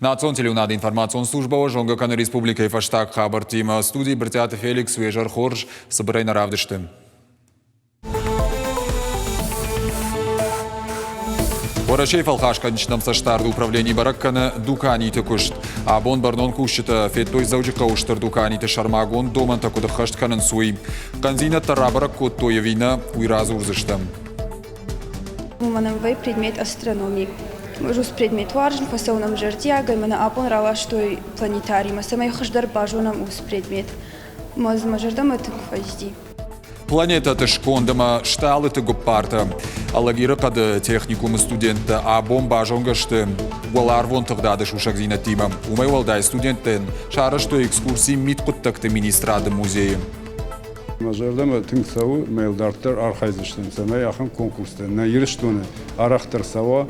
Национ телеуынады информацион службӕ уӕ зонгӕ кӕны республикӕйы фӕстаг хабӕрттимӕ. Студийы Брытъиаты Феликс уе зӕр хорз, цыбырӕй нӕ равдысты. Уӕрӕсейы фӕлхасгӕнджытӕм цӕстдарды управлени бӕрӕг кӕны дуканиты куыст. Абон бӕрнон кусджытӕ федтой Дзӕуджыхъӕуы стыр дуканиты сӕрмагонд домӕнтӕ куыд ӕххӕст кӕнынц, уый. Хъӕндзинӕдтӕ рабӕрӕг кодтой ӕви нӕ, уый радзурдзыстӕм. Уымӕн ӕмӕ вӕййы предмет астрономи. Ӕз предмет уарзын, фӕцӕуын ӕм зӕрдиагӕй, мӕнӕ абон раластой планетаримӕ, цӕмӕй хуыздӕр базонӕм уыцы предмет. Мӕ мӕ зӕрдӕмӕ тынг фӕзыди. Планетӕты сконд ӕмӕ стъалыты гуыппартӕ. Алагиры хъӕды техникумы студенттӕ абон базонгӕ сты уӕларвон тыгъдады сусӕгдзинӕдтимӕ. Уымӕй уӕлдай студенттӕн сарӕзтой экскурси мидхъуыддӕгты министрады музейы. Мӕ зӕрдӕмӕ тынг цӕуы, ӕмӕ йыл дарддӕр архайдзыстӕм, цӕмӕй ахӕм конкурстӕ нӕ Ирыстоны арӕхдӕр цӕуа.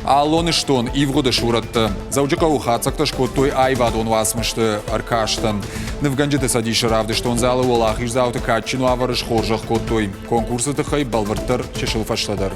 Аллоныстон ивгъуыды сурӕттӕ. Дзӕуджыхъӕуы хатдзӕгтӕ скодтой аивадон уацмысты ӕркастӕн. Нывгӕнджыты цӕдисы равдыстон залы уӕлахиздзауты кадджын уавӕры схорзӕх кодтой. Конкурсы тыххӕй бӕлвырддӕр чысыл фӕстӕдӕр.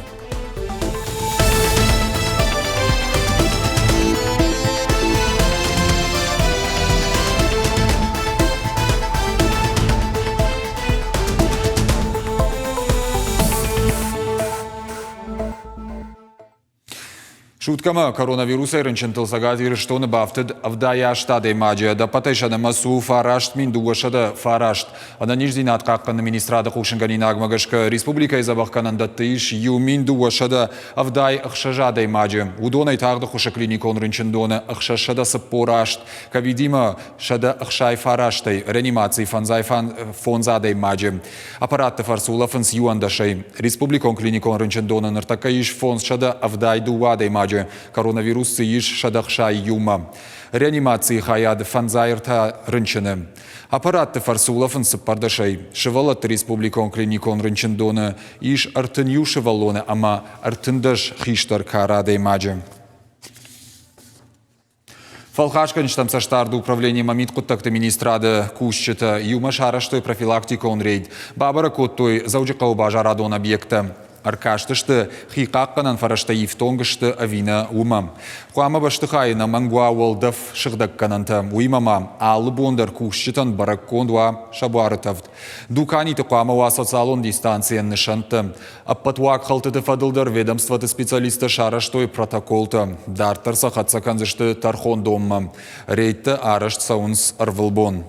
Суткӕмӕ коронавирусӕй рынчынтыл Цӕгат Ирыстоны бафтыд 78 адӕймаджы. Ӕдӕппӕтӕй сӕ нымӕц у 9209. Ӕнӕниздзинад хъахъхъӕныны министрады хъусынгӕнинагмӕ гӕсгӕ республикӕйы дзӕбӕхгӕнӕндӕтты ис 1286 адӕймаджы. Уыдонӕй тагъд ӕххуысы клиникон рынчындоны 648, ковидимӕ 169-ӕй, реанимацийы фондз адӕймаджы. Аппаратты фӕрцы улӕфынц иуӕндӕсӕй. Республикон клиникон рынчындоны ныртӕккӕ ис 572 адӕймаджы, коронавирус дзы ис 161-мӕ. Реанимацийы хайады фӕндзай ӕртӕ рынчыны. Аппаратты фӕрцы улӕфынц цыппӕрдӕсӕй. Сывӕллӕтты республикон клиникон рынчындоны ис 31 сывӕллоны ӕмӕ 13 хистӕр кары адӕймаджы. Фӕлхасгӕнджытӕм цӕстдарды управлениемӕ мидхъуыддӕгты министрады кусджытӕ иумӕ сарӕзтой профилактикон рейд. Бабӕрӕг кодтой Дзӕуджыхъӕуы базарадон объекттӕ. Ӕркастысты, хи хъахъхъӕнӕн фӕрӕзтӕ ифтонг сты ӕви нӕ, уымӕ. Хъуамӕ бӕстыхайы ӕнӕмӕнг уа уӕлдӕф сыгъдӕггӕнӕнтӕ, уыимӕ ма алы бон дӕр кусджытӕн бӕрӕггонд уа сӕ буары тӕвд. Дуканиты хъуамӕ уа социалон дистанцийӕн нысӕнттӕ. Ӕппӕт уагхӕлдтыты фӕдыл дӕр ведомствоты специалисттӕ сарӕзтой протоколтӕ. Дарддӕр сӕ хӕццӕ кӕндзысты тӕрхондонмӕ. Рейдтӕ арӕзт цӕуынц ӕрвылбон.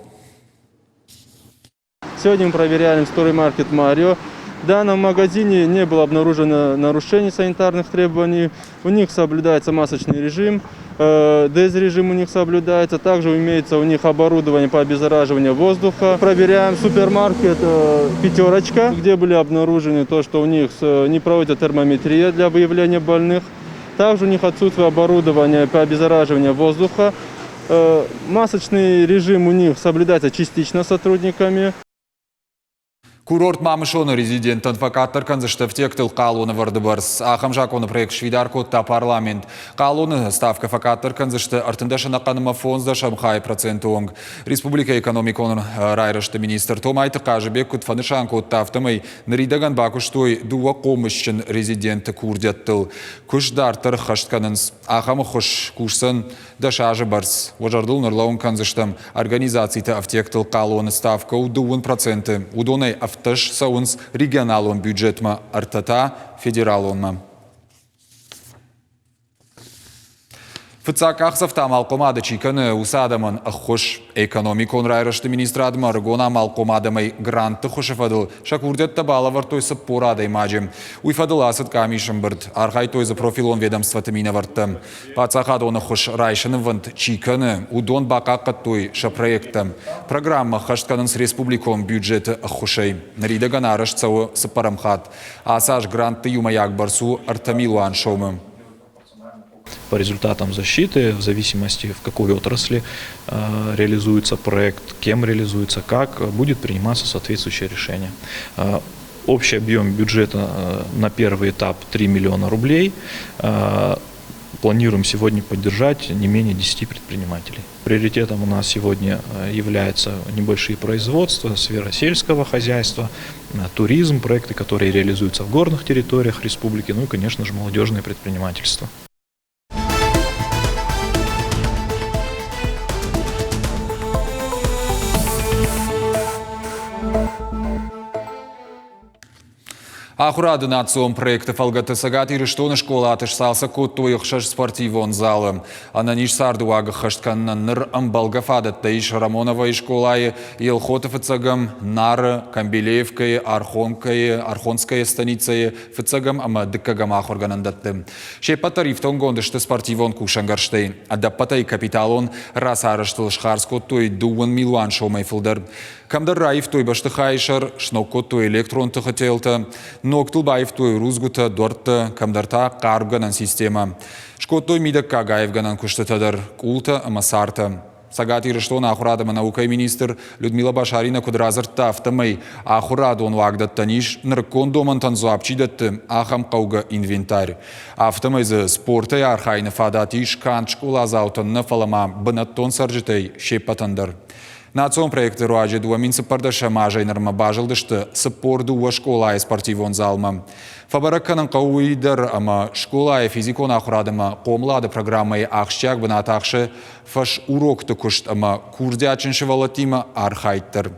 Сегодня мы проверяем строймаркет Марио. В данном магазине не было обнаружено нарушений санитарных требований. У них соблюдается масочный режим, дезрежим у них соблюдается. Также имеется у них оборудование по обеззараживанию воздуха. Проверяем супермаркет «Пятерочка», где были обнаружены то, что у них не проводится термометрия для выявления больных. Также у них отсутствие оборудования по обеззараживанию воздуха. Масочный режим у них соблюдается частично сотрудниками. Курорт Мамысоны резиденттӕн фӕкъаддӕр кӕндзысты ӕфтиӕгтыл хъалоны вӕрды бӕрц. Ахӕм закъоны проект сфидар кодта парламент. Хъалоны ставкӕ фӕкъаддӕр кӕндзысты 13 ӕнӕхъӕн фондздӕсӕм хайы проценты онг. Республикӕйы экономикон райрӕзты министр Томайты Хъазыбег куыд фӕнысан кодта, афтӕмӕй ныридӕгӕн бакуыстой дыууӕ хъомысджын резиденты курдиӕттыл. Куыст дарддӕр ӕххӕст кӕнынц. Ахӕм ӕххуыс кусдзӕн дӕс азы бӕрц. Уӕ зӕрдыл ныллӕууын кӕндзыстӕм, организациты ӕфтиӕгтыл хъалоны ставкӕ у 2%. Уыдонӕй ӕвддӕс цӕуынц регионалон бюджетмӕ, ӕртӕ та федералонмӕ. Фыццаг къахдзӕфтӕ амалхъомады чи кӕны, уыцы адӕмӕн ӕххуыс. Экономикон райрӕзты министрадмӕ ӕрыгон амалхъом адӕмӕй грантты хуысы фӕдыл сӕ курдиӕттӕ балӕвӕрдтой 40 адӕймаджы. Уый фӕдыл ацыд къамисы ӕмбырд. Архайдтой дзы профилон ведомствоты минӕвӕрттӕ. Паддзахадон ӕххуыс райсынвӕнд чи кӕны, уыдон бахъахъхъӕдтой сӕ проекттӕ. Программӕ ӕххӕст кӕнынц республикон бюджеты ӕххуысӕй. Ныридӕгӕн арӕзт цӕуы цыппӕрӕм хатт. Ацы аз грантты иумӕйаг бӕрц у ӕртӕ милуан сомы. По результатам защиты, в зависимости в какой отрасли реализуется проект, кем реализуется, как, будет приниматься соответствующее решение. Общий объем бюджета на первый этап 3 миллиона рублей. Планируем сегодня поддержать не менее 10 предпринимателей. Приоритетом у нас сегодня являются небольшие производства, сфера сельского хозяйства, туризм, проекты, которые реализуются в горных территориях республики, ну и, конечно же, молодежное предпринимательство. Ахуырады национ проекты фӕлгӕты Цӕгат Ирыстоны скъолаты сцалцӕг кодтой ӕхсӕз спортивон залы. Ӕнӕниз цардыуаг ӕххӕст кӕнынӕн ныр ӕмбӕлгӕ фадӕттӕ ис Рамоновайы скъолайы, Елхоты фыццӕгӕм, Нары, Камбилеевкӕйы, Архонкӕйы, Архонская станицӕйы фыццӕгӕм ӕмӕ дыккӕгӕм ахуыргӕнӕндӕтты. Се ппӕт дӕр ифтонггонд сты спортивон кусӕнгӕрзтӕй. Ӕдӕппӕтӕй капиталон рацарӕзтыл схардз кодтой дыууын милуан сомӕй фылдӕр. Кӕмдӕр раивтой бӕстыхайы сӕр, сног кодтой электрон тыхы телтӕ, ногтыл баивтой рудзгуытӕ, дуӕрттӕ, кӕмдӕр та хъармгӕнӕн системӕ. Скодтой мидӕггаг аивгӕнӕн куыстытӕ дӕр, къултӕ ӕмӕ цартӕ. Цӕгат Ирыстоны ахуырад ӕмӕ наукӕйы министр Людмила Башарина куыд радзырдта, афтӕмӕй ахуырадон уагдӕттӕн ис, нырыккон домӕнтӕн дзуапп чи дӕтты, ахӕм хъӕугӕ инвентарь. Афтӕмӕй дзы спортӕй архайыны фадат ис канд скъоладзаутӕн нӕ, фӕлӕ ма бынӕттон цӕрджытӕй се ппӕтӕн дӕр. Национ проекты руаджы 2014 азӕй нырмӕ базылдысты 42 скъолайы спортивон залмӕ. Фӕбӕрӕг кӕнын хъӕуы уый дӕр, ӕмӕ скъолайы физикон ахуырад ӕмӕ хъомылады программӕйы ахсджиаг бынат ахсы фӕсурокты куыст ӕмӕ курдиатджын сывӕллӕттимӕ архайд дӕр.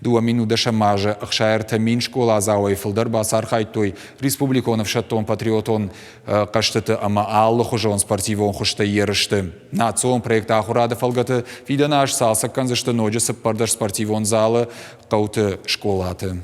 2010 азы 63 000 скъоладзауӕй фылдӕр бацархайдтой республикон ӕфсӕддон-патриотон хъӕзтыты ӕмӕ алыхуызон спортивон хуызтӕй ерысты. Национ проект ахуырады фӕлгӕты фидӕн аз цалцӕг кӕндзысты ноджы 14 спортивон залы хъӕуты скъолаты.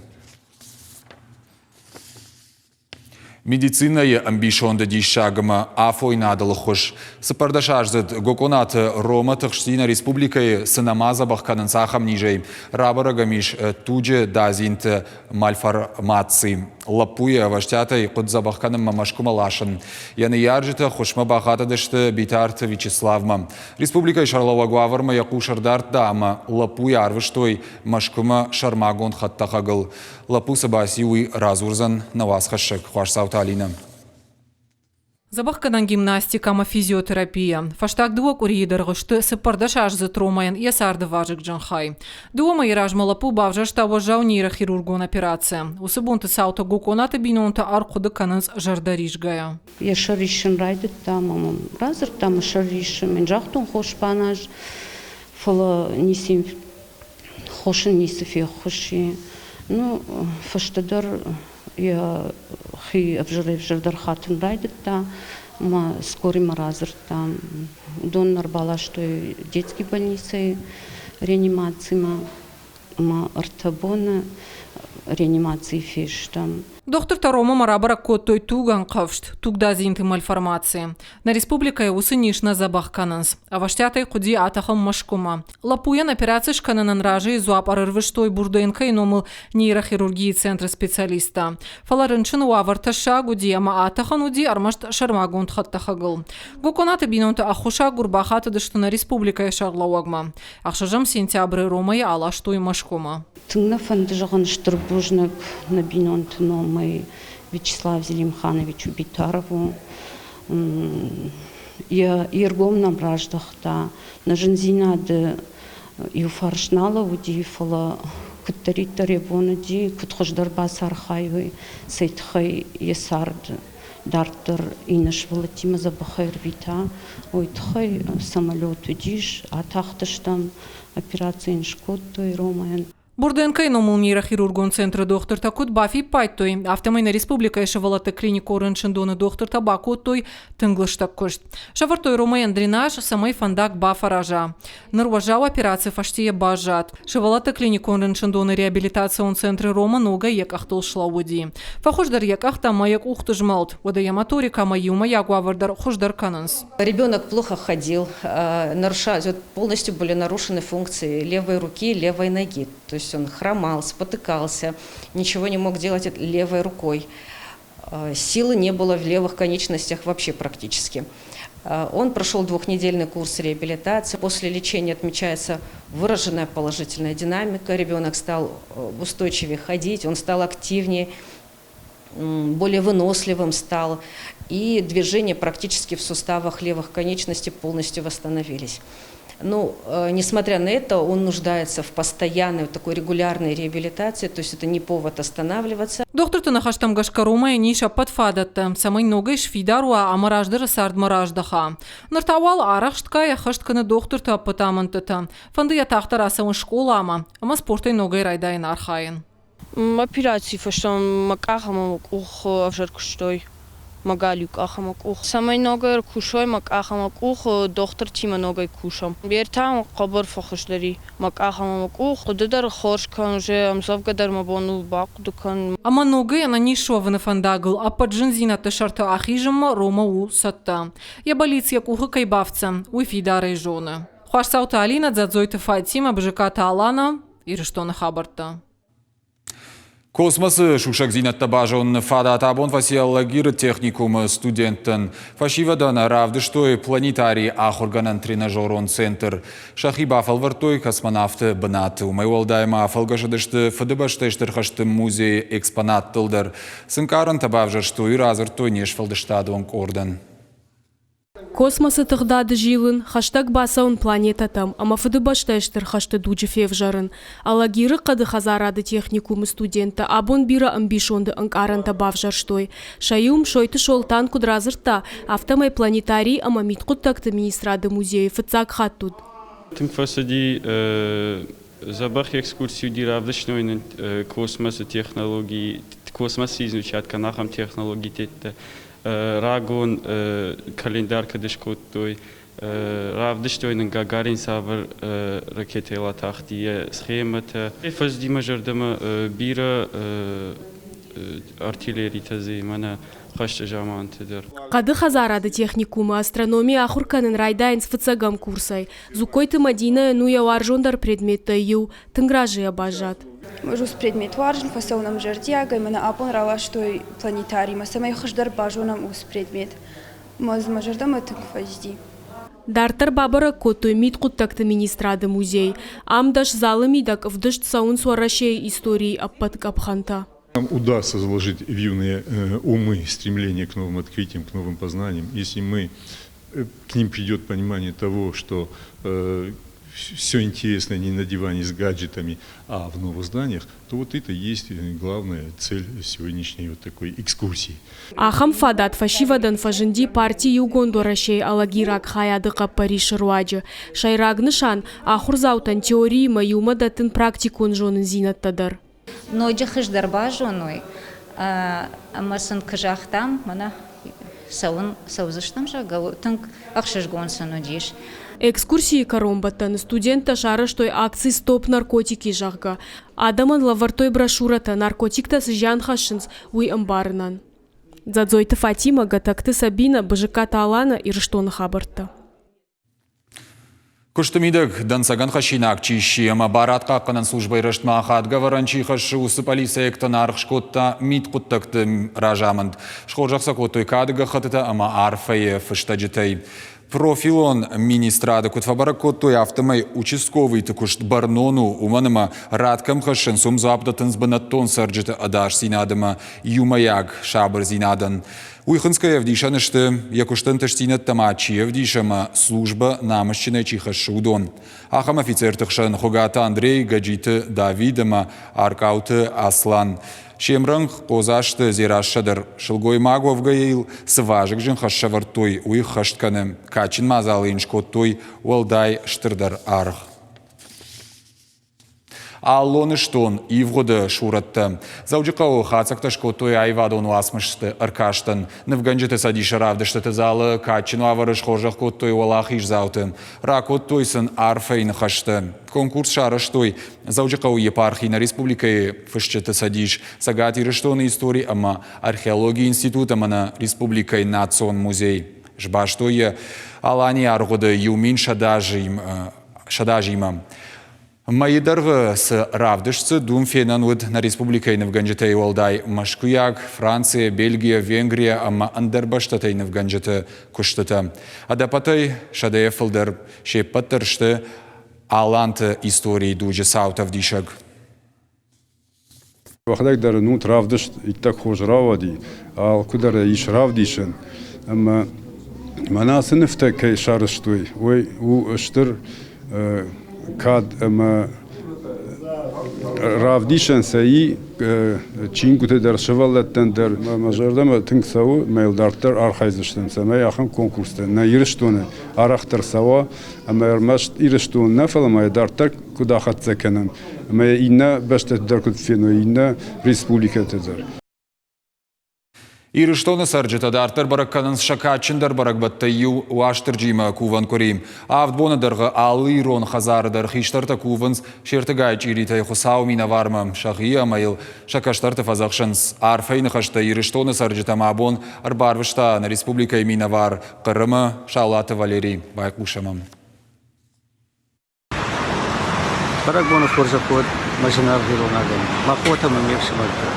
Медицинӕйы ӕмбисонды диссаг ӕмӕ афойнадыл ӕххуыс. Цыппӕрдӕсаздзыд Гокъонаты Рома тыхсти нӕ республикӕйы цы нӕма дзӕбӕх кӕнынц, ахӕм низӕй. Рабӕрӕг ӕм ис туджы дадзинты мальформаци. Лӕппуйы ӕвӕстиатӕй хъуыд дзӕбӕх кӕнынмӕ Мӕскуымӕ ласын. Йӕ ныййарджытӕ ӕххуысмӕ бахатыдысты Битарты Вячеславмӕ. Республикӕйы сӕргълӕууӕг уавӕрмӕ йӕ хъус ӕрдардта ӕмӕ лӕппуйы арвыстой Мӕскуымӕ сӕрмагонд хӕдтӕхӕгыл. Лӕппу цы баци, уый радзурдзӕн нӕ уацхӕссӕг Хуасдзауты Алинӕ. Дзӕбӕхгӕнӕн гимнастикӕ ӕмӕ физиотерапия. Фӕстаг дыууӕ къуырийы дӕргъы сты цыппӕрдӕсаздзыд Ромайӕн йӕ царды вазыгджын хай. Дыууӕ мӕйы размӕ лӕппу бавзӕрста уӕззау нейрохирургон операци. Уыцы бонты цаутӕ Гокъонаты бинонтӕ ӕрхъуыды кӕнынц зӕрдӕрисгӕйӕ. Йӕ сӕр риссын райдыдта ӕмӕ мӕм радзырдта, мӕ сӕр риссы. Мӕн загътон хос баназ, фӕлӕ ницы хос ын ницы феххуыс и. Ну, фӕстӕдӕр йӕхи ӕвзӕрӕй-ӕвзӕрдӕр хатын райдыдта ӕмӕ скорыймӕ радзырдта. Уыдон ӕрбаластой детский больницӕйы реанимацимӕ ӕмӕ ӕртӕ боны реанимацийы фестӕм. Дохтыртӕ Ромамӕ рабӕрӕг кодтой тугӕнхъӕвзт, тугдадзинты мальформаци. Нӕ республикӕйы уыцы низ нӕ дзӕбӕх кӕнынц. Ӕвӕстиатӕй хъуыди атӕхын Мӕскуымӕ. Лӕппуйӕн операци скӕнынӕн разыйы дзуапп ӕрӕрвыстой Бурденкойы номыл нейрохирургийы центры специалисттӕ. Фӕлӕ рынчыны уавӕр тӕссаг уыди ӕмӕ атӕхӕн уыди ӕрмӕст сӕрмагонд хӕдтӕхӕгыл. Гокъонаты бинонтӕ ӕххуысагур бахатыдысты нӕ республикӕйы сӕргълӕууӕгмӕ. Ӕхсӕзӕм сентябры Ромӕйы аластой Мӕскуымӕ. Тынг нӕ фӕнды зӕгъын стыр бузныг нӕ бинонты номӕй Вячеслав Зелимхановичу Битарову. Йе ргом нӕм раздӕхта, нӕ зындзинады иу фарс нал уыди, фӕлӕ куыддӕриддӕр йӕ бон уыди, куыд хуыздӕр бацархайой, цӕй тыххӕй йӕ цард дарддӕр иннӕ сывӕллӕттимӕ дзӕбӕхӕй ӕрвита, уый тыххӕй самолет уыдис, атахтыстӕм, операци йын скодтой Ромайӕн. Бурденкойы номыл нейрохирургон центры дохтыртӕ куыд бафиппайдтой, афтӕмӕй нӕ республикӕйы сывӕллӕтты клиникон рынчындоны дохтыртӕ бакодтой тынг лыстӕг куыст. Сӕвӕрдтой Ромайӕн дренаж, цӕмӕй фӕндаг бафӕраза. Ныр уӕззау операци фӕстейӕ баззад. Сывӕллӕтты клиникон рынчындоны реабилитацион центры Рома ногӕй йӕ къӕхтыл слӕууыди. Фӕхуыздӕр йӕ къӕхтӕ ӕмӕ йӕ къухты змӕлд, уӕдӕ йӕ моторикӕ ӕмӕ иумӕйаг уавӕр дӕр хуыздӕр кӕнынц. Ребенок плохо ходил, нарушались, вот полностью были нарушены функции левой руки, левой ноги. То есть он хромал, спотыкался, ничего не мог делать левой рукой. Силы не было в левых конечностях вообще практически. Он прошел двухнедельный курс реабилитации. После лечения отмечается выраженная положительная динамика. Ребенок стал устойчивее ходить, он стал активнее, более выносливым стал, и движения практически в суставах левых конечностей полностью восстановились. Ну, несмотря на это, он нуждается в постоянной такой регулярной реабилитации, то есть это не повод останавливаться. Дохтырты ныхӕстӕм гӕсгӕ Ромайӕн ис ӕппӕт фадӕттӕ, цӕмӕй ногӕй сфидар уа ӕмӕ раздӕры цардмӕ раздӕха. Ныр та уал арӕхстгай ӕххӕст кӕны дохтырты ӕппӕт амындтытӕ. Фӕнды йӕ тагъддӕр ацӕуын скъоламӕ ӕмӕ спортӕй ногӕй райдайын архайын. Операцийы фӕстӕ мӕ къах ӕмӕ мӕ къух ӕвзӕр куыстой. Мӕ галиу къах ӕмӕ къух. Цӕмӕй ногӕй ӕркусой мӕ къах ӕмӕ къух, дохтыртимӕ ногӕй кусӕм. Бертӕ хъӕбӕр фӕхуыздӕр и мӕ къах ӕмӕ мӕ къух. Хъуыды дӕр хорз кӕн, уже ӕмдзӕвгӕ дӕр мӕ бон у бахъуыды кӕнын. Ӕмӕ ногӕй ӕнӕниз суӕвыны фӕндагыл ӕппӕт зындзинӕдты сӕрты ахизынмӕ Рома у цӕттӕ. Йӕ бӕллиц йӕ къухы кӕй бафтдзӕн, уый фидарӕй зоны. Хуасдзауты Алинӕ, Дзӕдзойты Фатимӕ, Бызыкаты Алана, Ирыстоны хабӕрттӕ. Космосы сусӕгдзинӕдтӕ базоныны фадат абон фӕци Алагиры техникумы студенттӕн. Фӕсивӕдӕн равдыстой планетарийы ахуыргӕнӕн тренажерон центр. Сӕхи бафӕлвӕрдтой космонавты бынаты. Уымӕй уӕлдай ма афӕлгӕсыдысты Фыдыбӕстӕйы Стыр хӕсты музейы экспонаттыл дӕр. Цы нкъарӕнтӕ бавзӕрстой, радзырдтой не сфӕлдыстадон къордӕн. Космосы тыгъдады зилын, хӕстӕг бацӕуын планетӕтӕм ӕмӕ Фыдыбӕстӕйы Стыр хӕсты дуджы февзӕрын. Алагиры хъӕды хӕдзарады техникумы студенттӕ абон бирӕ ӕмбисонды ӕнкъарӕнтӕ бавзӕрстой. Сӕ иу Мсойты Солтан куыд радзырдта, афтӕмӕй планетарий ӕмӕ мидхъуыддӕгты министрады музейы фыццаг хатт уыд. Тынг фӕцыди дзӕбӕх экскурси уыди, равдыстой нын космосы технологи, космосы изучать кӕнӕ ахӕм технологитӕ. Рагон календар кӕд скодтой, равдыстой нын Гагарин цавӕр ракетӕйыл атахти, йӕ схемӕтӕ. Фӕзыди мӕ зӕрдӕмӕ бирӕ артиллеритӕ дзы мӕнӕ хӕсты заманты дӕр. Хъӕды хӕдзарады техникумы астрономи ахуыр кӕнын райдайынц фыццӕгӕм курсӕй. Дзугкойты Мадинӕйӕн у йӕ уарзондӕр предметтӕй иу, тынг разыйӕ баззад. Ӕз предмет уарзын, фӕцӕуын ӕм зӕрдиагӕй, мӕнӕ абон раластой планетаримӕ, цӕмӕй хуыздӕр базонӕм уыцы предмет. Мӕ мӕ зӕрдӕмӕ тынг фӕзыди. Дарддӕр бабӕрӕг кодтой мидхъуыддӕгты министрады музей. Ам дӕс залы мидӕг ӕвдыст цӕуынц Уӕрӕсейы историйы ӕппӕт къӕпхӕнтӕ. Нам удастся заложить в юные умы стремление к новым открытиям, к новым познаниям, если мы к ним придет понимание того, что все интересное не на диване с гаджетами, а в новых зданиях, то вот это и есть главная цель сегодняшней вот такой экскурсии. Ахӕм фадат фӕсивӕдӕн фӕзынди парти Иугонд Уӕрӕсейы алагираг хайады хъӕппӕрисы руаджы. Сӕйраг нысан – ахуырдзаутӕн теориимӕ иумӕ дӕттын практикон зонындзинӕдтӕ дӕр. Ноджы хуыздӕр базоной ӕмӕ сын куы загътам, мӕнӕ цӕуын цӕудзыстӕм, зӕгъгӕ, тынг ӕхсызгон сын уыдис. Экскурсийы кӕронбӕттӕны студенттӕ сарӕзтой акци «Стоп наркотики», зӕгъгӕ. Адӕмӕн лӕвӕрдтой брошюрӕтӕ, наркотиктӕ цы зиан хӕссынц, уый ӕмбарынӕн. Дзадзойты Фатимӕ, Гӕтӕгты Сабинӕ, Бызыккаты Алана, Ирыстоны хабӕрттӕ. Куысты мидӕг дӕнцӕгӕн хӕссинаг чи сси ӕмӕ барадхъахъхъӕнӕн службӕйы рӕзтмӕ ахадгӕ ӕвӕрӕн чи хӕссы, уыцы пъӕлицӕйӕгтӕн аргъ скодта мидхъуыддӕгты разамынд. Схорзӕх сӕ кодтой кады гӕххӕттытӕ ӕмӕ арфӕйы фыстӕджытӕй. Профилон министрады куыд фӕбӕрӕг кодтой, афтӕмӕй участковыйты куыст бӕрнон у, уымӕн ӕмӕ рад кӕм хӕссынц, уым дзуапп дӕттынц бынӕттон цӕрджыты ӕдасдзинад ӕмӕ иумӕйаг сабырдзинадӕн. Уый хынцгӕйӕ ӕвдисӕн сты, йӕ куысты ӕнтыстдзинӕдтӕ ма чи ӕвдисы ӕмӕ службӕ намысджынӕй чи хӕссы, уыдон. Ахӕм офицерты хсӕн Хуыгаты Андрей, Гӕджиты Давид ӕмӕ Аркъауты Аслан. Се мрӕнхъ Хъодзасты Дзерассӕ дӕр сылгоймаг уӕвгӕйӕ йыл цы вазыгджын хӕс сӕвӕрдтой, уый ххӕст кӕны. Кадджын мадзалы йын скодтой уӕлдай стырдӕр аргъ. Аллоныстон ивгъуыды сурӕттӕ. Дзӕуджыхъӕуы хатдзӕгтӕ скодтой аивадон уацмысты ӕркастӕн. Нывгӕнджыты цӕдисы равдыстыты залы кадджын уавӕры схорзӕх кодтой уӕлахиздзауты. Ракодтой сын арфӕйы ныхӕстӕ. Конкурс сарӕзтой Дзӕуджыхъӕуы епархи, нӕ республикӕйы фысджыты цӕдис, Цӕгат Ирыстоны истори ӕмӕ археологийы институт ӕмӕ нӕ республикӕйы национ музей. Сбастой йӕ Аланийы аргъуыды 1100 азимӕ. Мӕйы дӕргъы цы равдыст цыд, уым фенӕн уыд нӕ республикӕйы нывгӕнджытӕй уӕлдай мӕскуыйаг, Францийӕ, Бельгийӕ, Венгрийӕ ӕмӕ ӕндӕр бӕстӕтӕй нывгӕнджыты куыстытӕ. Ӕдӕппӕтӕй сӕдӕйӕ фылдӕр се ппӕт дӕр сты аланты историйы дуджы цаутӕ ӕвдисӕг. Уӕхӕдӕг дӕр нут равдыст иттӕг хорз рауади, алкуыдӕр ӕй ис равдисӕн. Ӕмӕ мӕнӕ ацы нывтӕ кӕй сарӕзтой, уый у стыр кад ӕмӕ Равдисӕн сӕ и чингуыты дӕр, сывӕллӕттӕн дӕр. Мӕ зӕрдӕмӕ тынг цӕуы, мӕ йыл дарддӕр архайдзыстӕм, цӕмӕй ахӕм конкурстӕ нӕ Ирыстоны арӕхдӕр цӕуа ӕмӕ ӕрмӕст Ирыстон нӕ, фӕлӕ ма йӕ дарддӕр куыд ахӕццӕ кӕнӕм ӕмӕ йӕ иннӕ бӕстӕты дӕр куыд феной, иннӕ республикӕты дӕр. Ирыстоны цӕрджытӕ дарддӕр бӕрӕг кӕнынц сӕ кадджындӕр бӕрӕгбӕттӕй иу Уастырджимӕ кувӕн къуыри. Авд боны дӕргъы алы ирон хӕдзары дӕр хистӕртӕ кувынц се ртыгай чъиритӕй Хуыцауы минӕвармӕ, сӕхи ӕмӕ йыл сӕ кӕстӕрты фӕдзӕхсынц. Арфӕйы ныхӕстӕ Ирыстоны цӕрджытӕм абон ӕрбарвыста нӕ республикӕйы минӕвар Хъырымы Саулаты Валерий. Байхъусӕм ӕм. Бӕрӕгбоны хорзӕх уӕд мӕ зынаргъ ирон адӕм, мӕ хотӕ ӕмӕ ме фсымӕртӕ.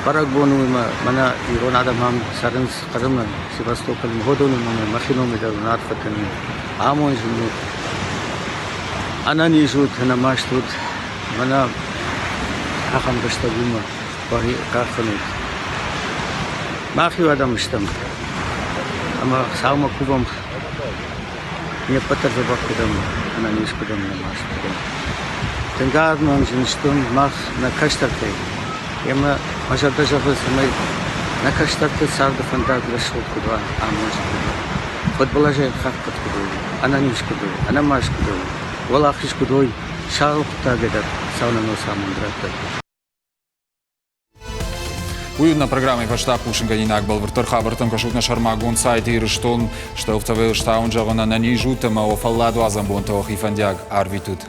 Бӕрӕгбон у ӕмӕ мӕнӕ ирон адӕм ам цӕрынц Хъырымы, Севастополы, уыдоны номӕй мӕхи номӕй дӕр уын арфӕ кӕнын. Амондджын ут, ӕнӕниз ут, ӕнӕмаст ут, мӕнӕ ахӕм рӕстӕг у мӕ хъахъхъӕнут. Мах иу адӕм стӕм ӕмӕ Хуыцаумӕ кувӕм. Не ппӕт дӕр дзӕбӕх куыдӕм, ӕнӕниз куыдӕм нӕ маст куыдӕм. Тынг амондджын стӕм мах нӕ кӕстӕртӕй. Ӕмӕ мӕ зӕрдӕ зӕгъы, цӕмӕй нӕ кӕстӕрты царды фӕндаг рӕсугъд куыд уа, амондджын куыд уа. Фыдбылызӕй хъахъхъӕд куыд уой, ӕнӕниз куыд уой, ӕнӕмаст куыд уой, уӕлахиз куыд уой, сӕ хъуыддагӕй дӕр Хуыцау нын уыцы амонд раттӕд. Уый нӕ программӕйы фӕстаг хъусынгӕнинаг бӕлвырддӕр хабӕрттӕм кӕсут нӕ сӕрмагонд сайты Ирыстон Стӕлфтӕ стауын зӕгъын ӕнӕниз ут ӕмӕ уӕ фӕлладуадзӕн бонтӕ уӕхи фӕндиаг арвитут.